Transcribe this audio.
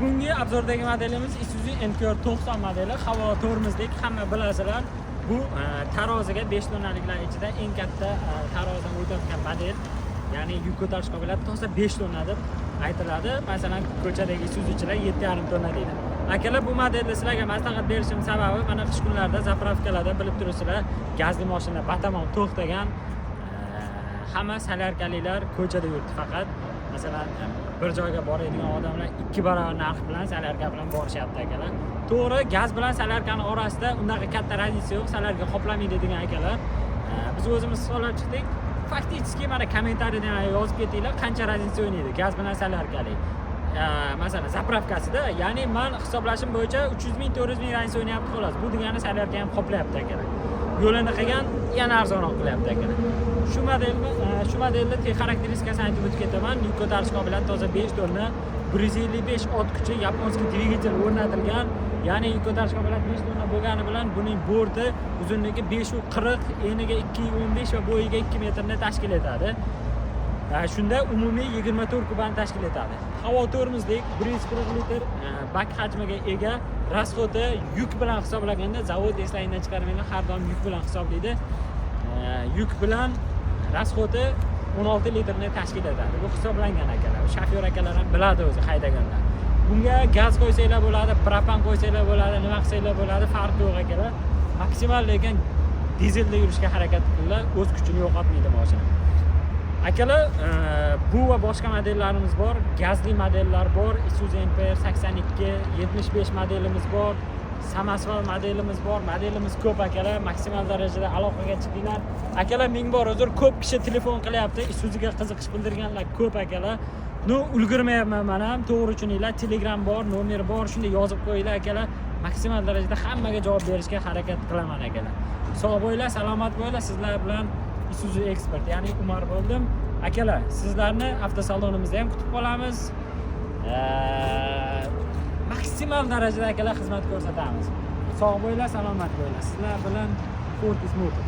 Bugungi обзор dagi modelimiz Isuzu NPR 90 modeli. Havo tormozlik, hamma bilasizlar. Bu taroziga 5 tonnaliklar ichida eng katta tarozidan o'tayotgan model. Ya'ni yuk ko'tarish qobiliyati toza 5 tonna deb aytiladi. Masalan, ko'chadagi Isuzuchilar 7,5 tonna deydi. Akalar, bu modelni sizlarga maslahat berishim sababi, mana qish kunlarida заправка larda bilib turibsizlar, gazli mashina batamom to'xtagan. Hamma солярка lilar ko'chada yuribdi faqat. Masalan, bir joyga boradigan odamlar 2 barobar narx bilan солярка bilan borishyapti, akalar. To'g'ri, gaz bilan солярка ni orasida unaqa katta разница yo'q, солярка qoplamaydi degan akalar. Biz o'zimiz hisoblab chiqdik. Фактически mana комментарий da yozib ketinglar, qancha разница o'ynaydi gaz bilan солярка lik. Masalan, заправка sida, ya'ni man hisoblashim bo'yicha 300 ming, 400 ming разница o'ynayapti, xolos. Bu degani солярка ham qoplayapti, akalar. Yo'lini qilgan yana arzonroq qilyapti, akalar. Shu modelni тех xarakteristikasini aytib o'tib ketaman. Yuk ko'tarish qobiliyati toza 5 tonna, 155 ot kuchi, японский dvigatel o'rnatilgan. Ya'ni yuk ko'tarish qobiliyati 5 tonna bo'lgani bilan buning borti uzunligi 5,40, eniga 2,15 va bo'yiga 2 metrni tashkil etadi. Shunda umumiy 24 kubani tashkil etadi. Havo tormozlik, 140 litr bak hajmiga ega, расход i yuk bilan hisoblaganda, zavod eslaridan chiqarmanglar, har doim yuk bilan hisoblaydi. Yuk bilan расход i 16 litrni tashkil etadi. Bu hisoblangan, akalar. Shofyor akalar ham biladi o'zi haydaganda. Bunga gaz qo'ysanglar bo'ladi, propan qo'ysanglar bo'ladi, nima qilsanglar bo'ladi, farqi yo'q, akalar. Maksimal lekin dizelda yurishga harakat qilinglar, o'z kuchini yo'qotmaydi mashina. Akalar, bu va boshqa modellarimiz bor, gazli modellar bor, Isuzu NPR 82, 75 modelimiz bor, самосвал modelimiz bor, modelimiz ko'p, akalar, maksimal darajada aloqaga chiqinglar. Akalar, ming bor uzr, ko'p kishi telefon qilyapti, Isuzuga qiziqish bildirganlar ko'p, akalar. Ну, ulgurmayapman man ham, to'g'ri tushuninglar. Telegram bor, nomer bor, shunday yozib qo'yinglar, akalar. Maksimal darajada hammaga javob berishga harakat qilaman, akalar. Sog' bo'linglar, salomat bo'linglar. Sizlar bilan Isuzu ekspert, ya'ni Umar bo'ldim. Akalar, sizlarni avtosalonimizda ham kutib qolamiz. Maksimal darajada, akalar, xizmat ko'rsatamiz. Sog' bo'linglar, salomat bo'linglar. Sizlar bilan Fortis Motor.